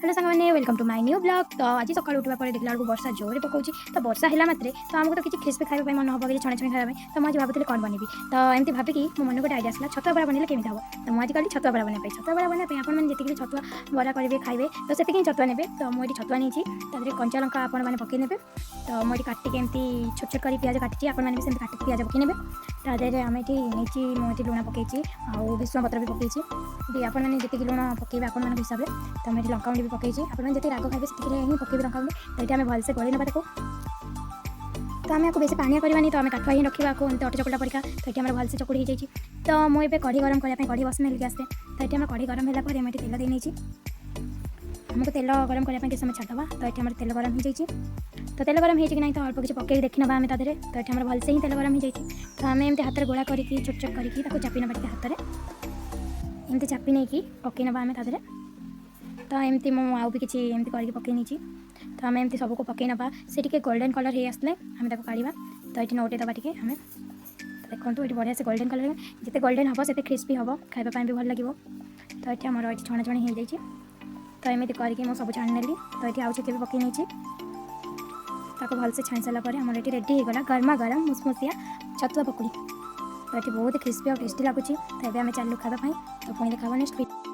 Hello ସାଙ୍ଗମାନେ, welcome to my new vlog। ତ ଆଜି ସକାଳୁ ଉଠିବା ପରେ ଦେଖିଲା ବେଳକୁ ବର୍ଷା ଜୋରରେ ପକାଉଛି। ତ ବର୍ଷା ହେଲା ମାତ୍ରେ ତ ଆମକୁ ତ କିଛି କ୍ରିସ୍ପି ଖାଇବା ପାଇଁ ମନ ହେବ, କିଛି ଛଣା ଛଣି ଖାଇବା ପାଇଁ। ତ ମୁଁ ଆଜି ଭାବୁଥିଲି କ'ଣ ବନେଇବି। ତ ଏମିତି ଭାବିକି ମୋ ମନକୁ ଗୋଟେ ଆଇଡ଼ିଆ ଆସିଲା, ଛତୁଆ ବରା ବନେଇଲେ କେମିତି ହେବ? ତ ମୁଁ ଆଜି କଲି ଛତୁଆ ବରା ବନେଇବା ପାଇଁ। ଛତୁଆ ବରା ବନେଇବା ପାଇଁ ଆପଣମାନେ ଯେତିକି ବି ଛତୁଆ ବରା କରିବେ, ଖାଇବେ, ତ ସେତିକି ହିଁ ଛତୁଆ ନେବେ। ତ ମୁଁ ଏଠି ଛତୁଆ ନେଇଛି, ତା ଦେହରେ କଞ୍ଚା ଲଙ୍କା ଆପଣମାନେ ପକାଇ ନେବେ। ତ ମୁଁ ଏଠି କାଟିକି ଏମିତି ଛୋଟ ଛୋଟ କରି ପିଆଜ କାଟିଛି, ଆପଣମାନେ ବି ସେମିତି କାଟିକି ପିଆଜ ପକାଇ ନେବେ। ତା ଦେହରେ ଆମେ ଏଠି ନେଇଛି, ମୁଁ ଏଠି ଲୁଣ ପକାଇଛି ଆଉ ଭେସୁଙ୍ଗା ପତ୍ର ବି ପକାଇଛି। ବି ଆପଣମାନେ ଯେତିକି ଲୁଣ ପକାଇବେ ଆପଣମାନଙ୍କ ହିସାବରେ। ତ ମୁଁ ଏଠି ଲଙ୍କାଗୁଣ୍ଡ ବି ପକାଇଛି। ଆପଣମାନେ ଯେତିକି ରାଗ ଖାଇବେ, ସେତିକିରେ ହିଁ ପକାଇବେ ଲଙ୍କାଗୁଣ୍ଡ। ତ ଏଠି ଆମେ ଭଲସେ ଗୋଳେଇ ନେବା ତାକୁ। ତ ଆମେ ଆକୁ ବେଶୀ ପାଣିଆ କରିବାନି, ତ ଆମେ କାଠୁଆ ହିଁ ରଖିବା ଆକୁ, ଏମିତି ଅଟା ଚକୁଡ଼ା ପରିକା। ତ ଏଠି ଆମର ଭଲସେ ଚକୁଡ଼ି ହେଇଯାଇଛି। ତ ମୁଁ ଏବେ କଢ଼େଇ ଗରମ କରିବା ପାଇଁ କଢ଼େଇ ବସେଇ ନେଲି ଗ୍ୟାସ୍ରେ। ତ ଏଠି ଆମର କଢ଼େଇ ଗରମ ହେଲା ପରେ ମୁଁ ଏଠି ତେଲ ଦେଇ ନେଇଛି। ଆମକୁ ତେଲ ଗରମ କରିବା ପାଇଁ କିଛି ସମୟ ଛାଡ଼ିଦେବା। ତ ଏଠି ଆମର ତେଲ ଗରମ ହେଇଯାଇଛି। ତ ତେଲ ଗରମ ହେଇଛି କି ନାହିଁ, ତ ଅଳ୍ପ କିଛି ପକେଇକି ଦେଖିନେବା ଆମେ ତା ଦେହରେ। ତ ଏଠି ଆମର ଭଲସେ ହିଁ ତେଲ ଗରମ ହେଇଯାଇଛି। ତ ଆମେ ଏମିତି ହାତରେ ଗୋଳା କରିକି, ଛୋଟ ଛୋଟ କରିକି ତାକୁ ଚାପି ନେବା ଟିକେ ହାତରେ। ଏମିତି ଚାପି ନେଇକି ପକେଇ ନେବା ଆମେ ତା ଦେହରେ। ତ ଏମିତି ମୁଁ ଆଉ ବି କିଛି ଏମିତି କରିକି ପକେଇ ନେଇଛି। ତ ଆମେ ଏମିତି ସବୁକୁ ପକେଇ ନେବା। ସେ ଟିକେ ଗୋଲ୍ଡେନ୍ କଲର୍ ହେଇ ଆସିଲେ ଆମେ ତାକୁ କାଢ଼ିବା। ତ ଏଠି ନଉଟେଇ ଦେବା ଟିକେ ଆମେ। ତ ଦେଖନ୍ତୁ, ଏଠି ବଢ଼ିଆ ସେ ଗୋଲ୍ଡେନ୍ କଲର୍। ଯେତେ ଗୋଲ୍ଡେନ୍ ହେବ, ସେତେ କ୍ରିସ୍ପି ହେବ, ଖାଇବା ପାଇଁ ବି ଭଲ ଲାଗିବ। ତ ଏଠି ଆମର ଏଠି ଛଣା ଛଣି ହେଇଯାଇଛି। ତ ଏମିତି କରିକି ମୁଁ ସବୁ ଛାଣି ନେଲି। ତ ଏଠି ଆଉ ଟିକେ ବି ପକେଇ ନେଇଛି। ତାକୁ ଭଲସେ ଛାଣି ସାରିଲା ପରେ ଆମର ଏଠି ରେଡ଼ି ହେଇଗଲା ଗରମା ଗରମ ମୁସମୁସିଆ ଛତୁଆ ପକୁଡ଼ି। ତ ଏଠି ବହୁତ କ୍ରିସ୍ପି ଆଉ ଟେଷ୍ଟି ଲାଗୁଛି। ତ ଏବେ ଆମେ ଚାଲିଲୁ ଖାଇବା ପାଇଁ। ତ ପୁଣି ଦେଖା ହେବ ନେକ୍ସଟ।